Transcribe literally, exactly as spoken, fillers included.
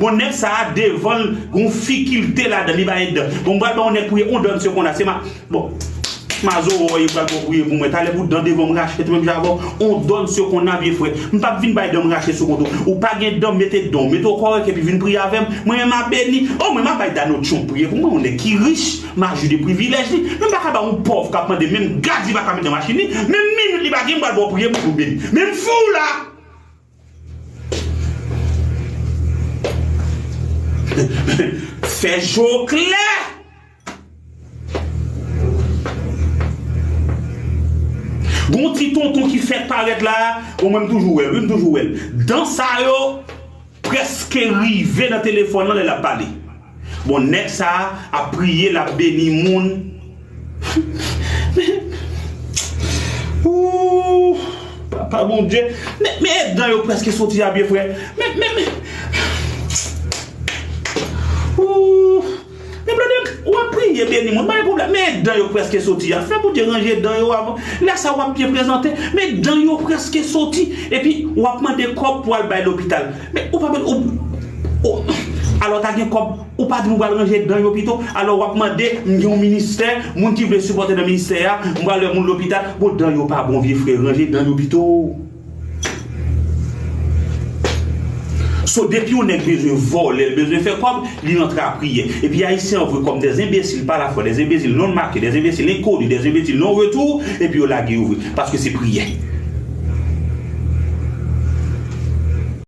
Bon, nèg sa a, devan l, gon fikilte ladan, li bay dan. Bon, m pral ba yon nèg priye, yon dan se konn ase ma. Bon, Mazo, ou pral bon priye pou mwen. Talè pou dan devan m rache tou menm jan avè w. On don se konn avye frè. M p ap vin bay dan m rache sou kont ou. Ou pa gen dan, mete dan w. Mete w kòrèk epi vin priye avè m. Mwen menm m a beni. Oh, mwen m a bay Donald Trump priye pou mwen. On nèg ki rich, m a jwi de privilèj li. Men m pa ka bay on pòv k ap mande menm gaz li pa ka mete nan machin li. Menm minit li pa gen, m pral ba w priye pou ou beni. Menm fou la. Fè je w klè. Gon ti tonton ki fèk parèt la, bon, mwen m toujou wè l, wi, m toujou wè l. Dan sa yo prèske rive nan telefòn nan lè l ap pale. Bon, nèg sa a ap priye, l ap beni moun. Ooh, Papa Bondye. Men, men dan yo prèske soti a byen frè. Men, men, men. Ooh. Men blode, w ap priye beni moun, pa gen pwoblèm. Men dan yo prèske soti a. Fè Bondye ranje dan yo avan. Lè sa w ap byen prezante. Men dan yo prèske soti. Epi w ap mande kòb pou al bay lopital. Men ou pa mande, ou, ou, alò ta gen kòb, ou pa di m ou pral ranje dan yo pito. Alò w ap mande, m gen yon ministè, moun ki vle sipòte nan ministè a, m pral wè moun lopital. Bon, dan yo pa bon, vye frè, ranje dan yo pito. So, depi yon nèg bezwen vòlè, l bezwen fè kòb, li rantre a priyè. Epi Ayisyen an vre kòm des imbéciles par la foi, des imbéciles non maqués, des imbéciles inconnus, des imbéciles non retour, epi yo lage yo vre. Paske se priyè.